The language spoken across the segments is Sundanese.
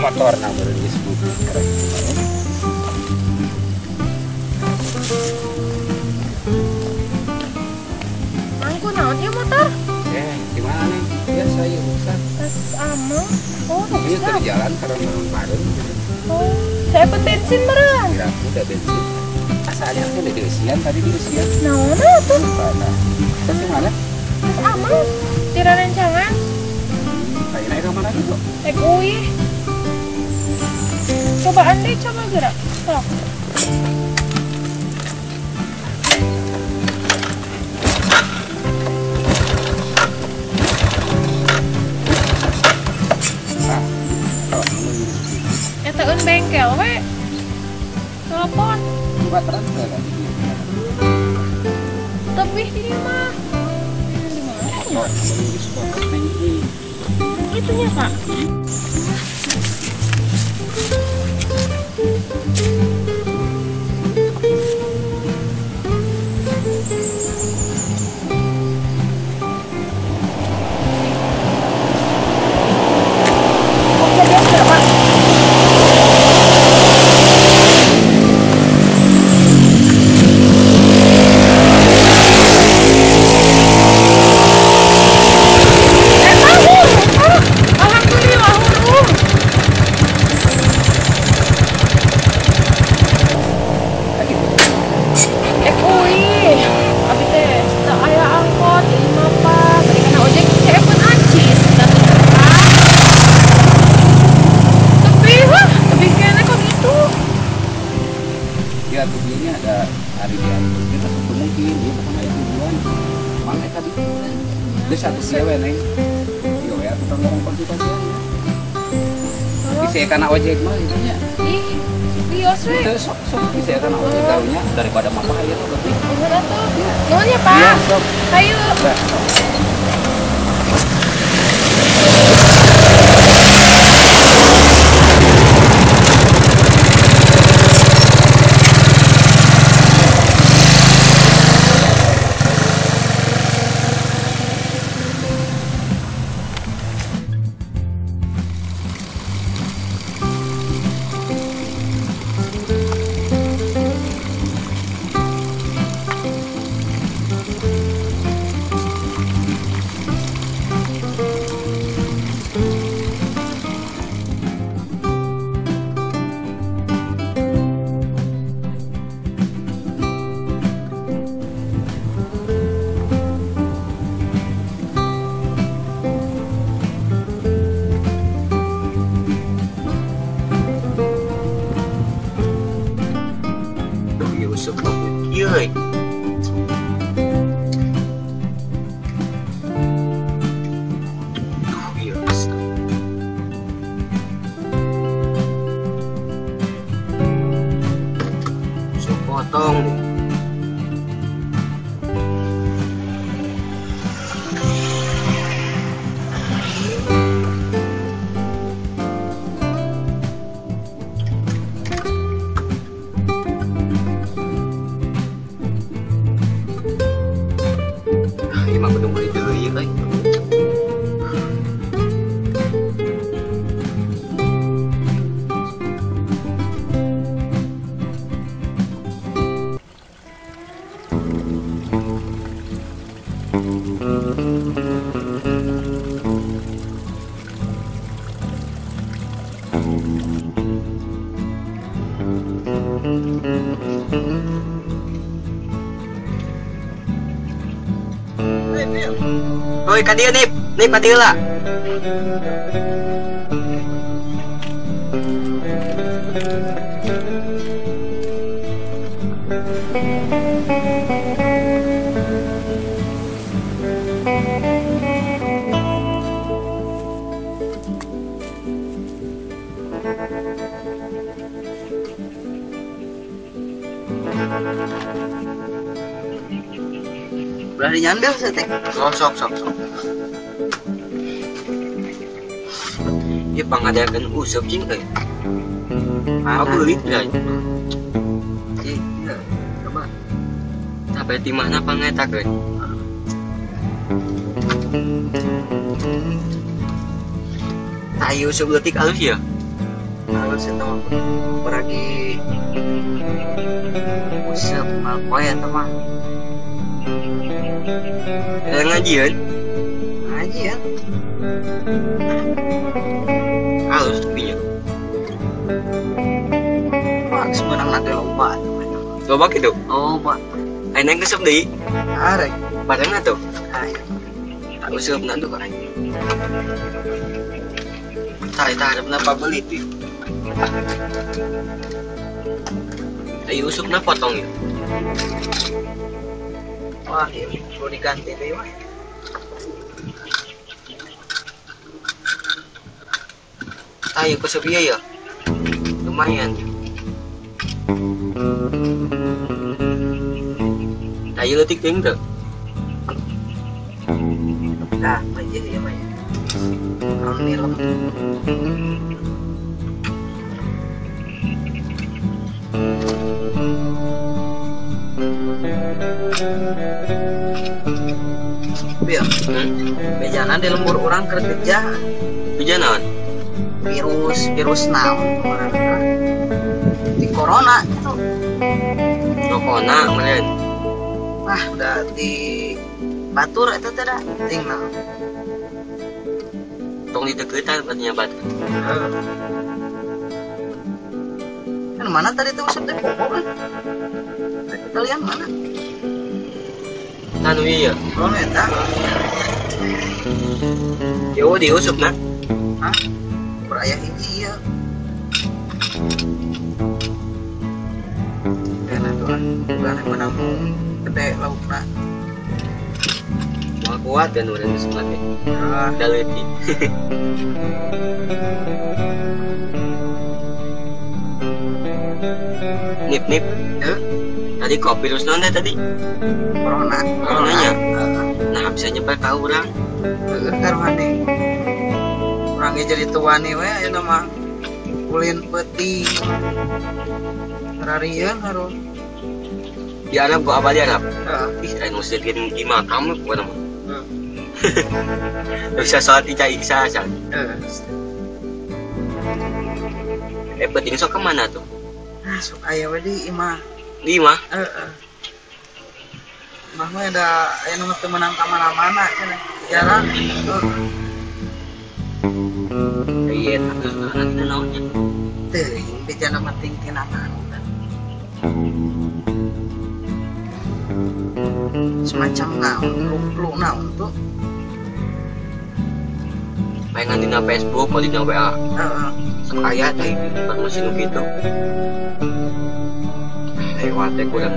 Motor nah baru disebut keren. Mangku naon ieu motor? Gimana nih? Biasa ya rusak. Tas ameng. Oh, rusak. Ini tadi jalan karena bareng. Oh, saya pun bensin bareng. Ya, udah bensin. Asalnya aku udah diusian, tadi diusian. Naon atuh? Mana? Tas mana? Tas ameng. Tira rencangan. Kayak naik ke mana gitu? Naik uih. Cobaan deh, coba gerak. Sok. Eta eun bengkel we. Telepon. Coba terang tadi. Tebih di dieu mah. Di mana? Itunya, Pak. Bisa karena ojek mah itunya. Ih, bios we. Itu sok sok bisa karena ojek tahunya daripada mama ya lebih. Nuhun atuh. Nuhun ya, Pak. Iya, sok. Hayu. Potong. Woi ka dieu Nip, Nip ka dieu lah. Udah dinyandel sih teh. Oh, sok. Ieu pangadakeun useup cing euy. Aku leuit da. Cing, coba. Sampai di mana pangetakeun? Tayu useup leutik alus ya? Alus eta mah peragi useup malpoe eta mah. Ngajieun? Ngajieun. Halus tepinya. Wah, geus meunang lagi loba. Loba kitu? Loba. Ayeuna geus deui. Arek. Bareng atuh. Ayo. Tak useupna tuh kan. Tah eta hareupeuna pabelit ieu. Ayo usupna potong ya. Wah, iya, perlu diganti deh, wah. Ayo ke sepiah ya, lumayan. Ayo letik ting tuh. Nah, aja ya, Pak. Kalau Bil, bejana di lembur orang kerja. Bejana? Virus naon di corona gitu. Corona meureun. Ah, udah di batur eta teh da, ting naon. Tong dideukeutan berarti nya batur. Kan mana tadi tuh useup teh pokok kan? Kalian mana? Anu iya. Oh, eta. Yo diusup na. Hah? Berayah hiji ieu. Enak tuh lah. Bukan menang gede laukna. Moal kuat kan urang geus mah teh. Ah, da leutik. Nip. Heuh. Tadi kok virus naon teh tadi? Corona. Coronanya. Nah, bisa nyebar ka urang. Heueuh karuhane. Urang ge jadi tuani we ayeuna mah. Ulin peuting. Rarieun harum. Di Arab gua apa di Arab? Heeh. Ih, anu sedikit di makam gua mah. Bisa sholat isya aja. Heeh. Peuting sok kemana tuh? Ah, sok aya we di imah. Di imah? Heeh. Imah mah da aya nu teu meunang ka mana-mana cenah. Jarang. Iya, tapi naonnya. Teuing bejana mah ting tina naon. Semacam naon, lu naon tuh. Pengen dina Facebook, mau dina WA. Heeh. Sok aya teh informasi nu kitu. Lewat teh kurang.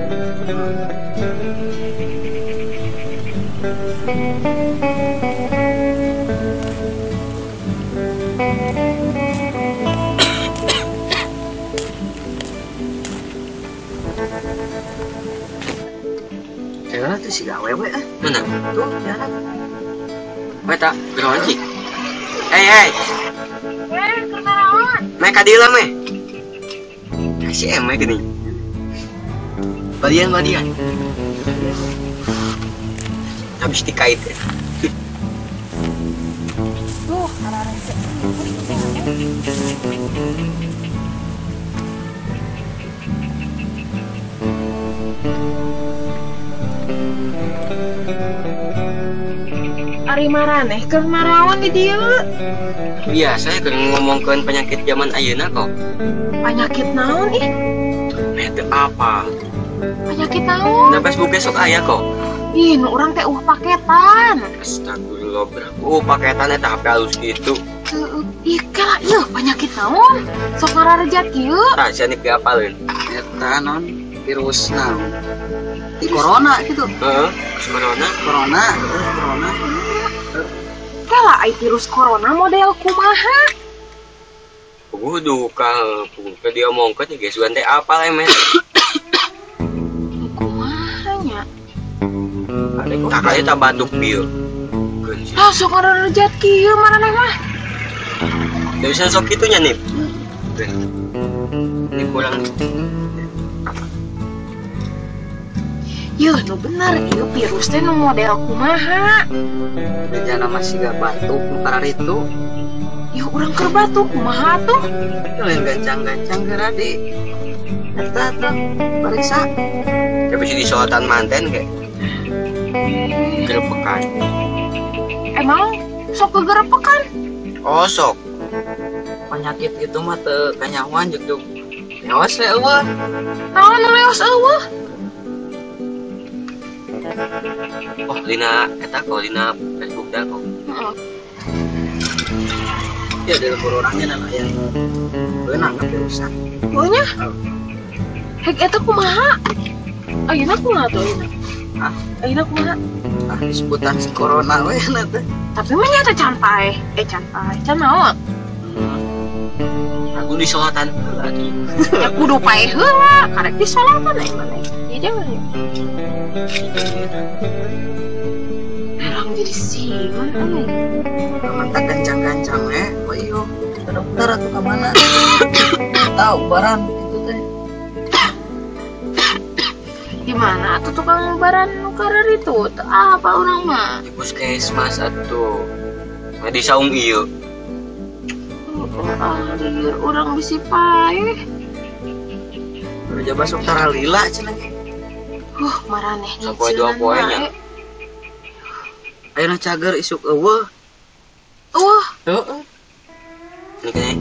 Jalan tuh si gawe we ah. Mana? Tuh jalan. We tak geroan sih. Hei. Weh, kunaon? Meh ka dieu lah meh. Si emeh gini. Balian. Habis dikait ya. Tuh, arah-arah. Ari maraneh keur maraon di dieu. Biasa ya keur ngomongkeun penyakit zaman ayeuna kok. Penyakit naon ih? Meh teu apa? Penyakit naon? Na Facebook sok aya kok. Ih, nu urang teh paketan. Astagfirullah. Lo paketan eta HP halus gitu. Heeh. Ih, kala ieu penyakit naon? Sok ngararejat kieu. Tah sia nih diapaleun. Eta naon virus naon? Di corona gitu. Heeh, corona. Corona, corona. Kala ai virus corona model kumaha? Kudu ka ke diomongkeun geus sugan teh apal emet. Kumaha nya? Tak kali tak batuk bieu. Ah, sok ngararejat kieu maraneh mah. Teu bisa sok kitu nya nih. Ini kurang. Yeuh, nu bener ieu virus teh nu model kumaha? Bejana masih gak batuk nu kararitu. Yeuh, urang keur batuk kumaha tuh? Lain gancang-gancang geura di eta tuh periksa. Tapi si disolatan manten ke. Gerepekan. Emang sok kegerepekan? Oh sok. Penyakit itu mah teu kanyahoan juk-juk. Leos we eueuh. Naon nu leos eueuh? Oh, dina eta kok dina Facebook dah kok. Heeh. Ya di lembur orangnya dan aya beunang virusan. Oh nya? Hek eta kumaha? Ayeuna kumaha tuh ayeuna? Ah, ayeuna kumaha? Ah, disebutan si corona we na teh. Tapi mah nyata can paeh, can paeh, can naon? Aku disolatan heula atuh. Ya kudu paeh heula, karek disolatan aya maneh. Ieu jangan ya. Orang jadi sieun euy. Mantap gancang-gancang we, oh iyo. Ke dokter atuh ka mana? Tahu ubaran itu teh. Di mana atuh tukang ubaran nu kararitu? Teu apa urang mah? Di puskesmas atuh. Mah di saung ieu. Ah, lieur urang bisi paeh. Kerja basok taralila cenah. Maraneh sapoe dua poe nya. Ayeuna cager isuk eueuh. Eueuh. Heeh. Ini kene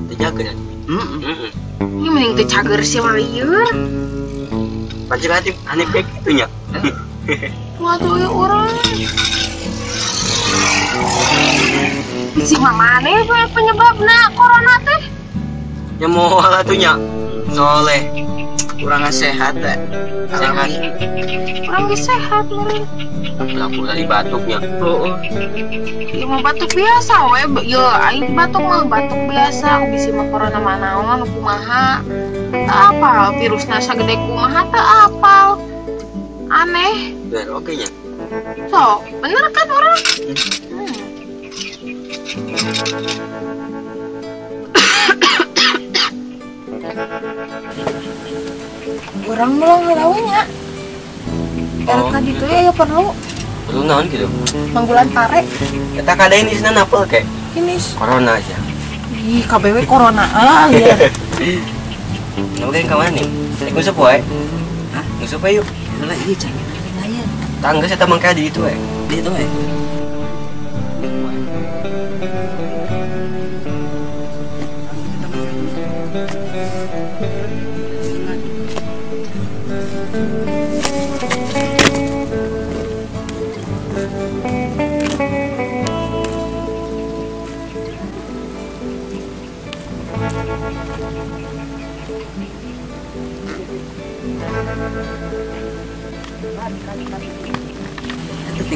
teu cager. Heeh. Ini mending teu cager sih mah lieur. Pancen hati aneh kayak gitu nya. Waduh ya urang. Si mamane penyebabna corona teh? Ya moal atuh nya. Soleh. Urang sehat teh. Sehat. Urang geus sehat meureun. Aku tadi batuknya. Heeh. Ya mau batuk biasa we, ya aing batuk mah batuk biasa, aku bisi mah corona mah naon kumaha. Teu apal virusna sagede kumaha teu apal. Aneh. Bener oke nya. So, bener kan urang? Urang mulai ngelawinya. Oh, Erek gitu ya, ya perlu. Perlu naon gitu? Manggulan pare. Kita kadain di sana napel kayak. Ini. Corona aja. Ih, KBW corona. Ah, iya. Mungkin ke mana nih? Nguseup wae. Hah? Nguseup yuk. Heula ieu cai aya. Tangga saya mangka di itu we. Di itu we.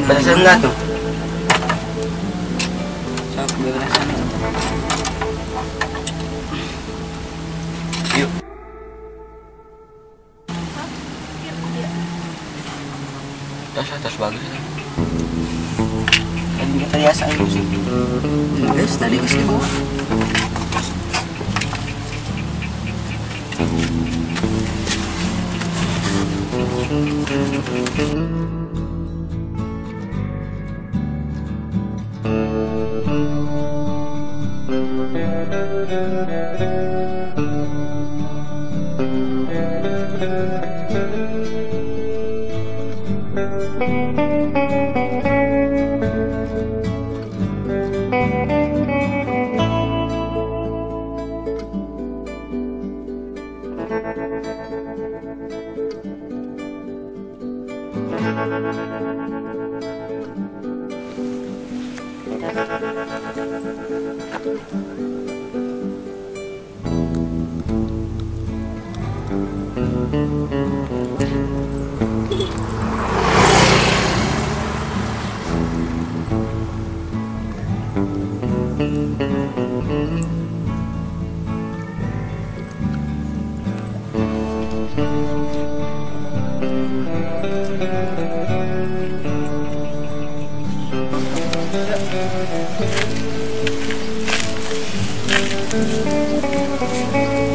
Belasan lah tuh. Sok belasan. Yuk. Tas bagus. Kan kita biasa itu sih. Guys, tadi geus dibawa.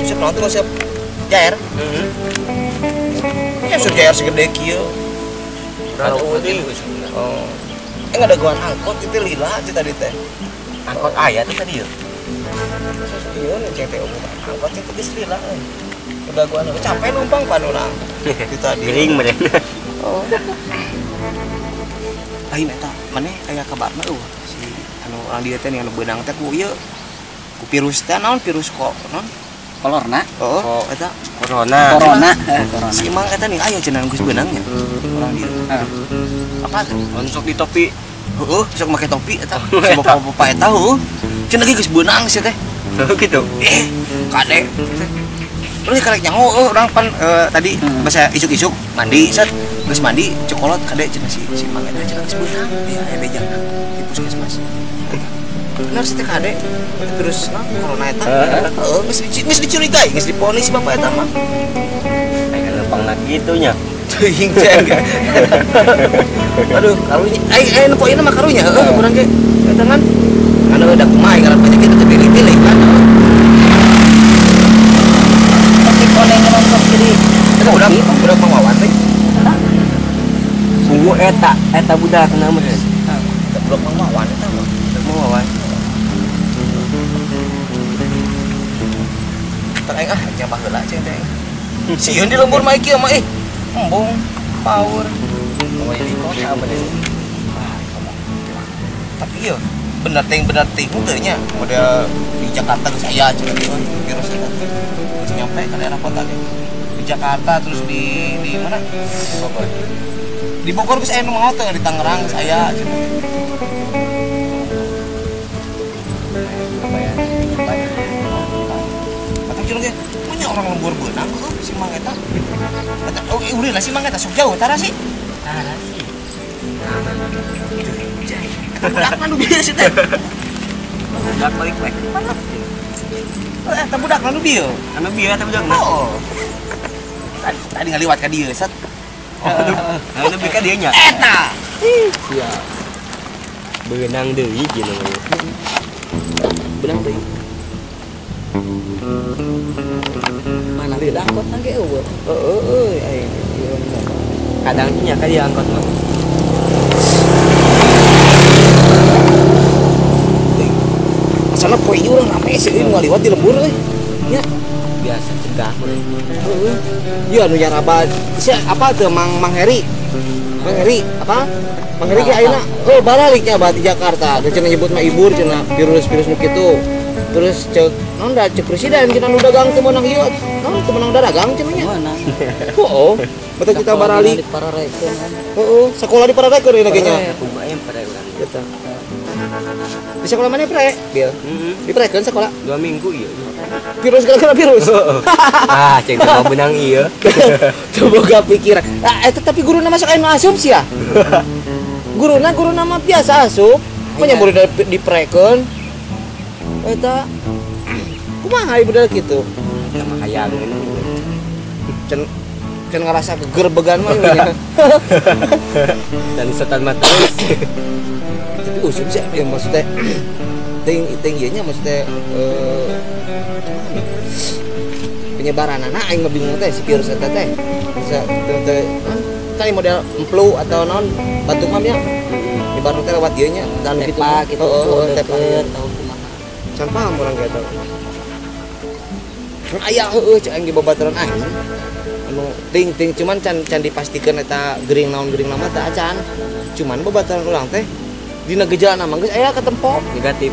Usep naon tuh usep jair. Ya usep jair segede kieu. Oh. Ngadaguan angkot itu lila sih tadi teh. Angkot aya tuh tadi ya. Iya, cek teh omongan angkot itu geus lila euy. Ngadaguan capek numpang pan urang. Itu tadi. Gering meureun. Oh. Lain eta maneh aya kabarna eueuh si anu urang dieu teh anu beunang teh ku ieu. Ku virus teh naon virus kok naon? Corona. Oh, eta corona. Corona. Si Mang eta nih aya cenah geus beunangnya. Urang dieu. Apa tuh? Sok di topi. Heeh, sok make topi eta. Si bapak-bapak eta heuh. Cenah geus beunang sih teh. Gitu. Kade. Terus karek nyaho eueuh urang pan tadi bahasa isuk-isuk mandi set geus mandi cokolot kade cenah si Mang eta cenah geus beunang. Ieu aya bejana di puskesmas. Bener sih teh kade. Terus nah corona eta. Heeh, geus dicurigai, geus diponis si bapak eta mah. Aya lempang kitu nya. Teuing ceng. Aduh, karunya. Ai nu poeuna mah karunya heueuh urang ge. Eta kan anu da kumaha ngaran penyakit teu pilih-pilih kan. Tapi koneng nonton kiri. Eta budak Mang Wawan teh. Sungguh eta budak kana mah. Eta budak Mang Wawan eta mah. Budak Mang Wawan. Tah aing ah nyambah heula ceng teh. Sieun di lembur mah ieu mah ih. Embung, power. Oh, di kota apa deh? Ah, tapi iya, bener ting teu nya. Model di Jakarta geus aya cenah euy, virus eta teh. Geus nyampe ka daerah kota ge. Di Jakarta terus di mana? Bogor. Di Bogor geus aya nu maot teh, di Tangerang geus aya cenah. Atau cenah ge, punya orang lembur beunang heuh si Mang eta. Eta oh ulin lah si Mang eta sok jauh tara sih. Tara sih. Budak mah nu bieu sih teh. Budak balik we. Eta budak nu bieu. Anu bieu eta budak. Oh. Tadi ngaliwat ka dieu set. Oh, anu bi ka dieu nya. Eta. Siap. Beunang deui jeung namanya. Beunang deui. Mana di angkot nang ge eueuh. Heeh euy aing. Kadang nya ka di angkot mah. Asalna poe ieu urang rame sih euy ngaliwat di lembur euy. Nya biasa cegah meureun. Heeh. Ieu anu nyaraba sia apa teu Mang Heri? Mang Heri apa? Mang Heri ge ayeuna oh baraliknya bah di Jakarta. Da cenah nyebut mah ibur cenah virus-virus nu kitu. Terus cek naon da cek presiden cenah nu dagang teu meunang ieu. Naon teu meunang dagang cenah nya. Meunang. Heeh. Betul kita baralik. Heeh, sekolah di Pararekeun ieu ge nya. Kumaha yang pare urang. Eta. Di sekolah mana pre? Bil. Diprekeun sekolah 2 minggu ieu. Virus gara-gara virus. Ah, cek teu beunang ieu. Teu boga pikiran. Ah, eta tapi guruna masuk aya nu asup sia. Guruna mah biasa asup. Mah murid diprekeun. Eta kumaha ieu budak kitu? Sama hayang. Can ngerasa kegerbegan mah ieu. Dan setan mah terus. Tapi usum sih ya maksudnya ting ieu nya maksudnya penyebaran anak aing mah bingung teh si virus eta teh. Bisa teu kan model flu atau naon batuk mah nya. Nyebar teh lewat ieu nya dan kitu gitu. Heeh, tepa tahu kumaha. Can paham urang ge eta. Mun aya heueuh cek aing di babaturan aing. Anu ting cuman can dipastikeun eta gering naon gering nama teh acan. Cuman babaturan urang teh dina gejalana mah geus aya katempo negatif.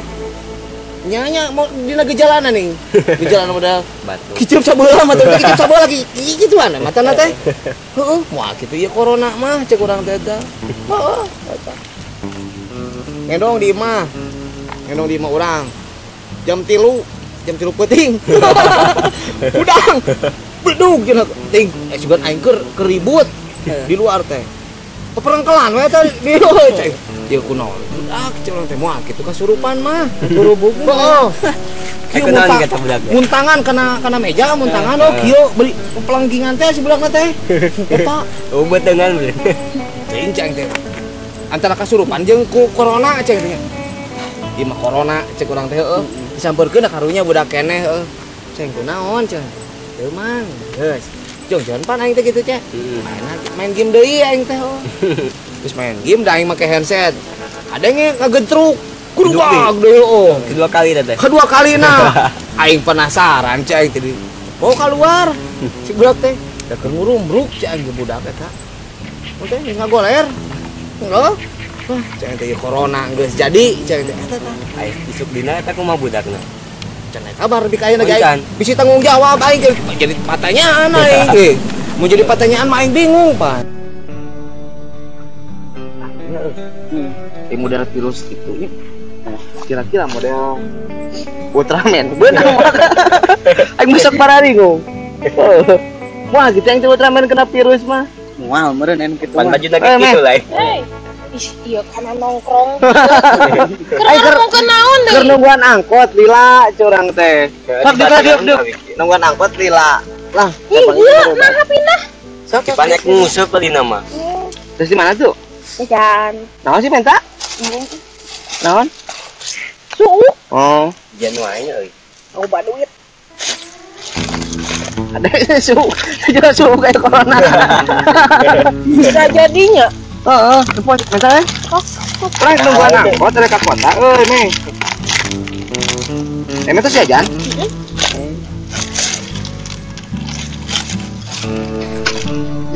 Nya mau dina gejalana nih. Gejalana model batuk. Kiceup sabeula mah teh kiceup sabeula kikituan matana teh. Heueuh, moal kitu ieu corona mah cek urang teh eta. Heeh, eta. Ngendong di imah. Ngendong di imah urang. Jam 3 peuting. Udang. Bedug cenah ting. Sugan aing keur ribut di luar teh. Peperengkelan we eta di cek. Ieu kunaon? Budak cek urang teh moal kitu kasurupan mah. Kurubuk. Heeh. Kieu muntangan kana meja muntangan oh kieu beli pelanggingan teh si budakna teh. Eta oh betengan beli. Cing ceng teh. Antara kasurupan jeung ku corona ceng teh. Ieu mah corona cek urang teh heueuh. Disampeurkeun da karunya budak keneh heueuh. Ceng kunaon ceng. Teu mang. Geus. Jong-jong pan aing teh kitu cek. Main game deui aing teh heueuh. Terus main game da aing make handset. Ada yang ngagentruk. Kudu deui heueuh. Kedua kali teh. Kedua kali nah. Aing penasaran cek aing teh. Mau keluar. Si budak teh da keur ngurumbruk cek aing budak eta. Teh geus ngagoler. Heuh. Wah, cek teh corona geus jadi cek teh eta tah. Aing isuk dina eta kumaha budakna? Can aya kabar di ka ayeuna ge aing. Bisi tanggung jawab aing jadi pertanyaan aing. Mau jadi pertanyaan mah aing bingung, Pak. Model virus itu nya. Kira-kira model Ultraman. Beunang mah. Aing besok pararingung. Wah, gitu yang Ultraman kena virus mah. Moal meureun anu kitu mah. Pan bajuna ge kitu lah. Ih, iya kana nongkrong. Keur nongkrong naon deui? Keur nungguan angkot lila curang teh. Sok diuk. Nungguan angkot lila. Lah, iya, nah pindah. Sok banyak nguseup tadi nama. Terus di mana tuh? Jajan. Naon sih menta? Naon? Suuk. Oh, jajan wae nya euy. Loba duit. Ada suuk. Juga suuk kayak corona. Bisa jadinya. Heeh, tempo menta eh. Oh, rek nungguan angkot rek ka kota euy meh. Emang tuh jajan? Heeh.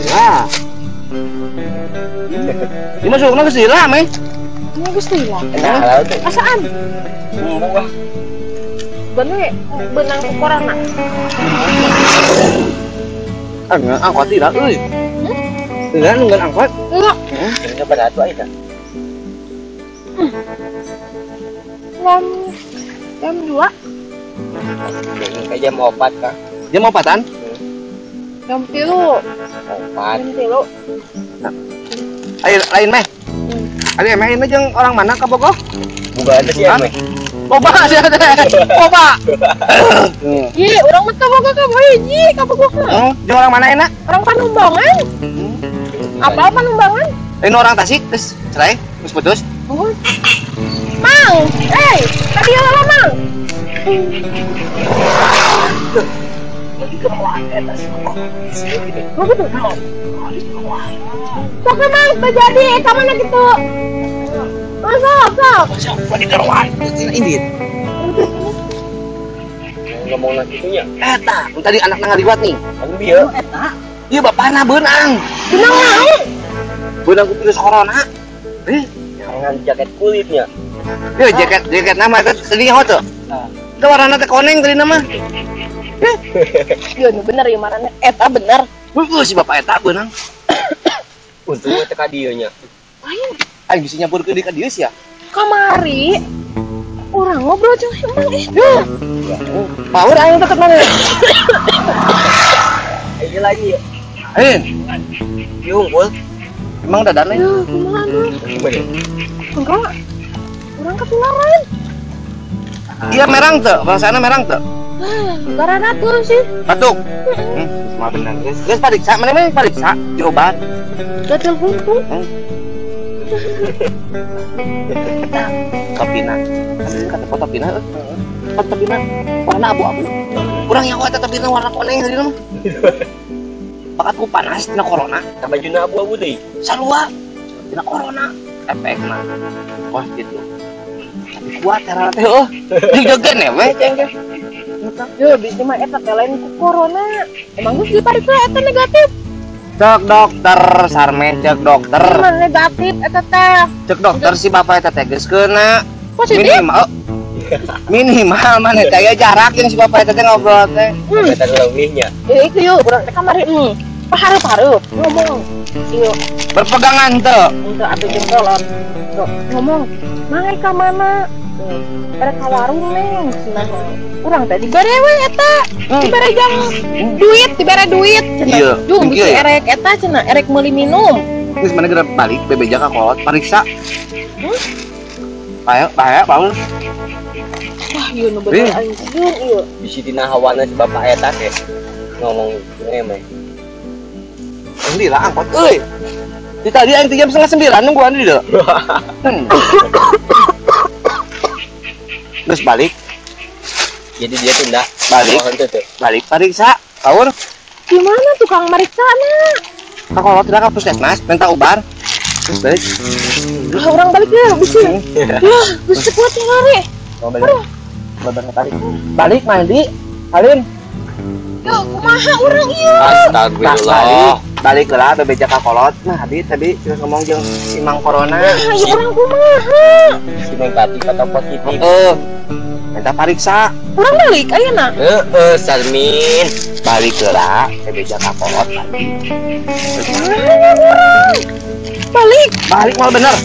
Ya. Ini masukna geus lila meh. Ini geus lila. Asaan? Wah. Bener benang ku corona. Ah, angkot lila euy. Enggak nungguan angkot? Enggak. Enggak pada atuh aja. Jam 2. Kayak jam 4 kah? Jam 4-an? Jam 3. 4. Jam 3. Ayo lain meh. Ayo meh ini jeung orang mana ka Bogor? Boga teh sih meh. Boba sih teh. Boba. Ih, urang mah ka Bogor ka hiji ka Bogor. Jeung orang mana enak? Orang Panumbangan. Apa Panumbangan? Ini orang Tasik terus cerai, terus putus. Mang, tadi lah Mang. Oh gitu. Sok Mang, terjadi ka mana gitu. Oh, sok. Sok di keroan. Indit. Ngomong lagi nya. Eta, tadi anakna ngaliwat nih. Anu bieu. Eta. Ieu bapana beunang. Beunang naon? Beunang ku virus corona. Jangan jaket kulitnya. Ieu jaket nama eta tadi nyaho teu? Itu warna teh koneng tadi nama. Iya, nu bener ya marana eta bener. Heueuh si bapak eta beunang. Untung teh ka dieu nya. Lain. Aing bisa nyampurkeun deui ka dieu sia. Kamari urang ngobrol jeung si Emang ih. Power aing deket mana? Ayo lagi ya. Aing. Ieu unggul. Emang dadan lain? Ya, kumaha tuh? Enggak. Urang ketularan. Iya merang tuh, perasaannya merang tuh. Karena tuh sih. Batuk. Mah bener. Geus pariksa, mana mah pariksa diobat. Gatel buntung. Topina. Kata kota Topina heuh. Topina warna abu-abu. Kurang yang eta topina warna koneng tadi mah. Bakat ku panas tina corona. Tah bajuna abu-abu deui. Sarua tina corona. Efekna. Wah gitu. Tapi kuat cara teh heuh. Jogen ya we ceng teh. Yo bisi mah eta teh lain ku corona. Emang geus dipariksa eta negatif. Cek dokter sarmeh cek dokter. Emang negatif eta teh. Cek dokter si bapak eta teh geus keuna. Positif. Minimal. Minimal mana teh aya jarak jeung si bapak eta teh ngobrol teh. Eta leuwihnya. Ieu ieu urang teh kamari pahareup-hareup ngomong. Ieu berpegangan teu. Henteu atuh jengkolon. Tuh ngomong, "Mang ka mana?" Erek ka warung neng cenah. Urang teh dibere we eta. Dibere jang duit, dibere duit cenah. Jung bisi erek eta cenah, erek meuli minum. Geus mana geura balik bebeja ka kolot pariksa. Bahaya, bahaya, baul. Wah, ieu nu bener aing sieun ieu. Bisi dina hawana si bapak eta teh ngomong emeh. Lila angkot euy. Di tadi aing jam 8:30 nungguan di dieu. Terus balik. Jadi dia tunda. Balik. Balik pariksa. Kaur. Gimana tukang mariksa na? Kalau tidak ke puskesmas, minta ubar. Terus balik. Ah, orang balik ya, bisa. Ya, bisa kuat lari. Mau balik. Balik. Balik mandi. Halim. Yo, kumaha urang ieu? Astagfirullah. Balik lah bebeja ka kolot. Nah, abi tadi terus ngomong jeung si Mang Corona. Nah, ieu urang kumaha? Si negatif atau positif? Heeh. Minta pariksa. Urang balik ayeuna. Heeh, Salmin. Balik lah bebeja ka kolot balik. Balik. Balik mal bener.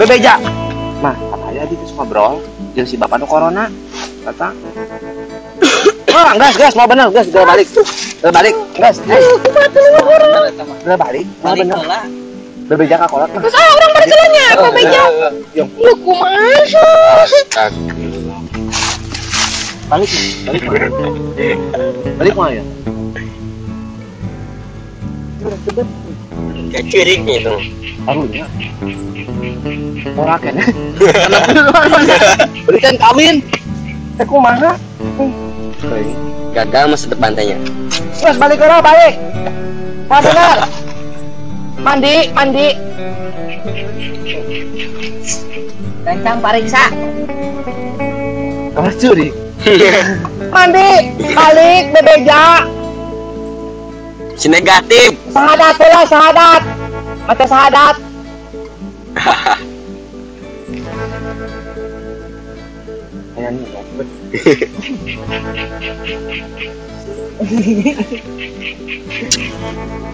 Bebeja. Mah, apa aja terus ngobrol jeung si bapak nu corona. Kata oh, gas, mau bener, gas, gua balik. Gua balik, gas. Gua balik, mau bener. Bebeja ka kolot mah. Terus ah urang balik nya, bebeja. Lu kumaha? Astagfirullah. Balik, balik. Balik mah ya. Kayak cirik gitu. Arunya. Ora kene. Belikan kawin. Teh kumaha? Gagal masa depan tanya. Terus balik ke balik. Pak benar. Mandi, mandi. Gancang pariksa. Kamu curi. Mandi, balik bebeja. Si negatif. Sahadat lah, sahadat. Mata sahadat.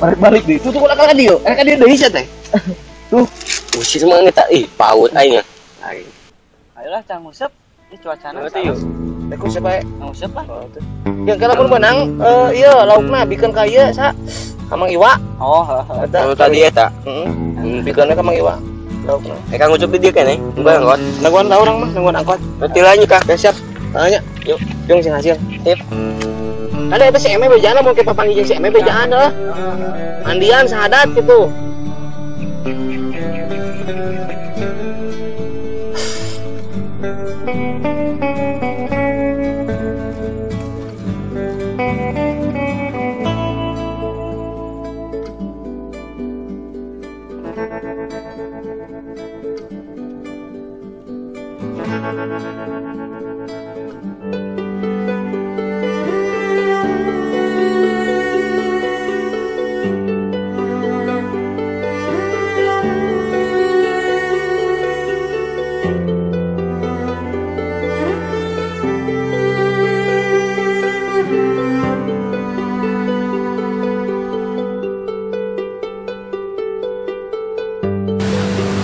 Balik-balik deh. Tuh tuh kan dia. Kan dia deui teh. Tuh. Usir mah eta ih paut aing. Ayolah cang nguseup. Ini cuacana. Yuk. Teh nguseup bae. Nguseup lah. Yang kalau pun menang ieu laukna bikeun ka ieu sa ka Mang Iwa. Oh, heeh. Eta tadi eta. Heeh. Bikeunna ka Mang Iwa. Laukna. Eh kang ngucup di dieu keneh. Nungguan angkot. Nungguan tahu urang mah, nungguan angkot. Berarti lanjut kah? Ya siap. Tanya. Yuk, yung sing hasil. Sip. Ada eta si Eme bejaan mun ke papanggih jeung si Eme bejaan heuh. Mandian sahadat gitu.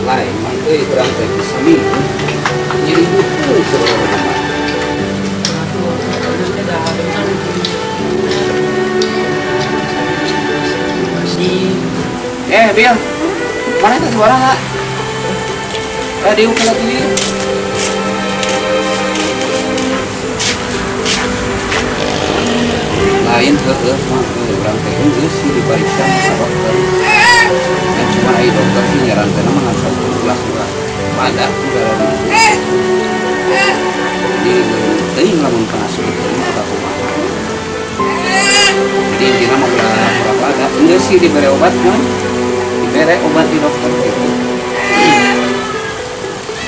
Lain mah euy urang teh bisa minggu nyeri buku sebenarnya mah. Bil, mana itu suara nggak? Diukur lagi. Lain heueuh mah urang teh geus sih dipariksa sama dokter. Dan cuma ai dokter sih nyarankeun mah ngan 1 gelas padat udah. Jadi teuing lamun kana sulit teuing atau kumaha. Jadi intina mah ulah padat. Geus sih dibere obat mah. Dibere obat di dokter gitu.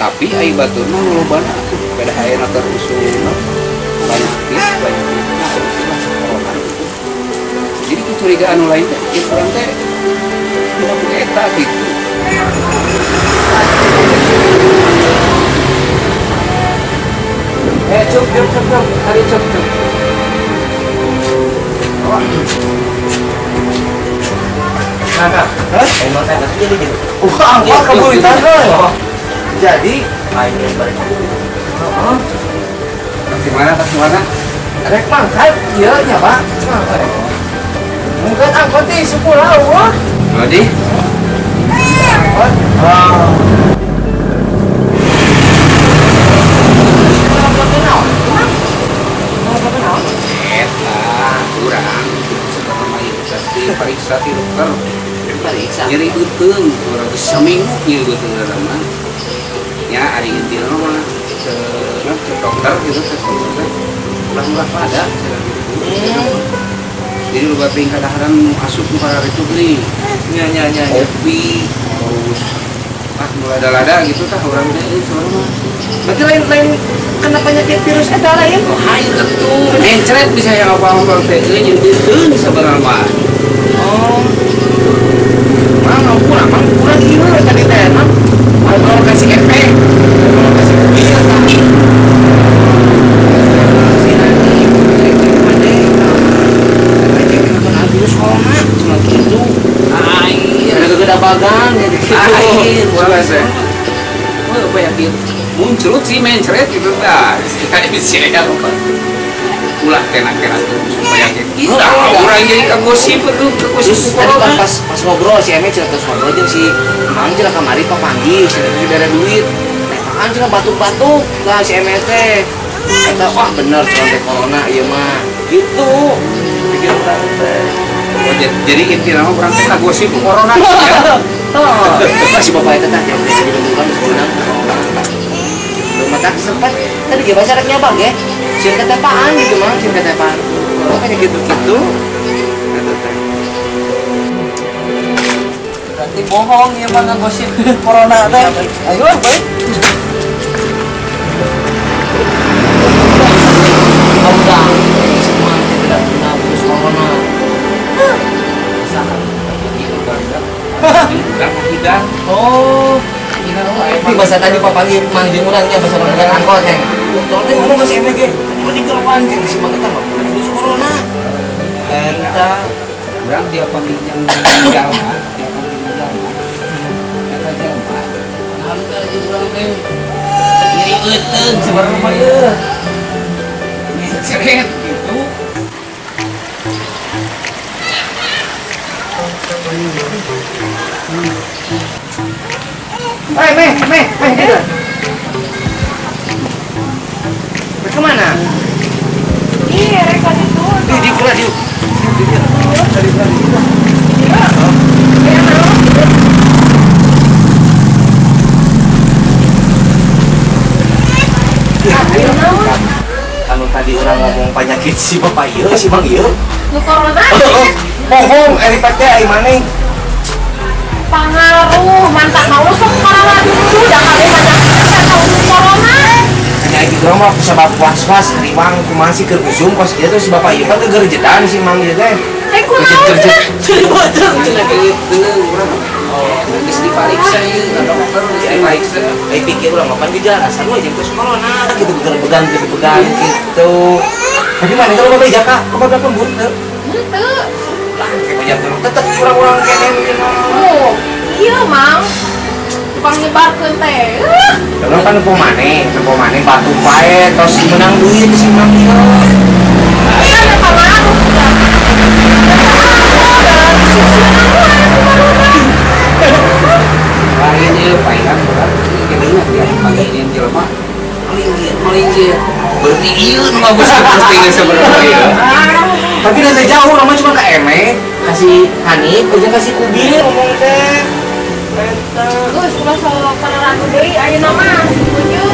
Tapi ai batur mah lobana beda ayeuna keur usum penyakit nah lah corona gitu. Jadi kecurigaan nu lain teh ieu urang teh dina eta gitu. Cuk cuk cuk cuk, hari cuk cuk. Nah, emang saya jadi gitu. Wah, keburitan euy. Jadi heeh. Gimana tas mana? Rek mangkat ieu nya, Pak. Mungkin angkot teh sepuluh eueuh. Jadi? Angkot. Oh. Eta urang sebenarnya mah ieu diperiksa ti dokter. Diperiksa. Nyeri beuteung, urang geus saminggu nyeri beuteung mah. Ya ari intina mah Ke dokter gitu ke dokter. Ulah-ulah pada gitu. Jadi lu bating kadaharan asup nu kararitu geuning. Nya. Kopi terus ah nu lada-lada gitu tah urang teh sebenarnya mah. Berarti lain kena penyakit virus eta lain? Lain atuh. Mencret bisa yang apa-apa teh euy jeung teuteun sabarang mah. Oh. Mang kurang ieu tadi teh mang. Ngobrol ka si Epe. Ngobrol ka si Kubil tah. Si Nani, si Mane, virus corona cuma gitu. Air ada gede bagang gitu. Air urang teh. Oh, penyakit muncul sih mencret gitu tah. Bisa ya apa. Ulah kena-kena tuh penyakit. Nah, urang jadi kagosip tuh, kagosip corona. Pas ngobrol si Eme cerita ngobrol jeung si Mang cenah kamari papanggih cenah dibere duit. Nah, cenah batuk-batuk lah si Eme teh. Eta wah bener cenah teh corona ieu mah. Gitu. Pikir urang teh. Oh, jadi inti nama urang teh kagosip corona ya. Oh, si bapak eta teh yang jadi bentukan corona. Mata sempat tadi ge bahasa rek nyabang ya. Sieun ketepaan gitu Mang, sieun ketepaan. Makanya gitu-gitu. Eta teh. Berarti bohong ya mah ngagosip corona teh. Ayo lah, baik. Udah, semua tidak kena virus corona. Oh. Tapi bahasa tadi papanggih mang jeung urang nya bahasa orang angkot teh. Tolong teh ngomong masih MG. Tadi digelopan jeung si mang eta mah virus corona. Eta urang tiap panggil jeung jalma, tiap panggil jalma. Eta jalma. Alhamdulillah jeung urang teh. Nyeri euteung sabarang mah ieu. Mencret gitu. Hei, meh, gitu. Kemana? Iya, rek itu. Di keluar di. Dari situ. Iya. Anu tadi orang ngomong penyakit si bapak ieu, si Bang ieu. Nu corona. Bohong, ari teh ai maneh. Pangaruh mantap mau sok corona dulu dah kabeh penyakit teh corona. Hanya gitu mah sabab was-was riwang kumaha sih keur usum kos kieu terus si bapak ieu kan gegerjetan si Mang ieu teh. Eh kunaon cenah? Ceuri cenah kieu urang. Oh, geus dipariksa ieu ka dokter geus dipariksa. Ai pikir urang mah pan gejala sarua jeung terus corona gitu gegerbegan gitu. Tapi mana kalau bapak jaka kepada lembut teu? Henteu. Lah kayak pajak tetep urang-urang kene. Oh, iya Mang. Tukang nyebarkeun teh. Urang kan nempo maneh batuk wae tos menang duit si Mang ieu. Kan eta pangaruh. Lain ieu paehan urang ieu dia panggilin jelema. Malinggir. Berarti ieu nu ngagosip teh sebenarnya ieu. Tapi nanti jauh orang mah cuma ke Eme, kasih Hanif, aja kasih Kubil ngomong teh. Eta. Geus ulah sok pararanu deui ayeuna mah. Setuju.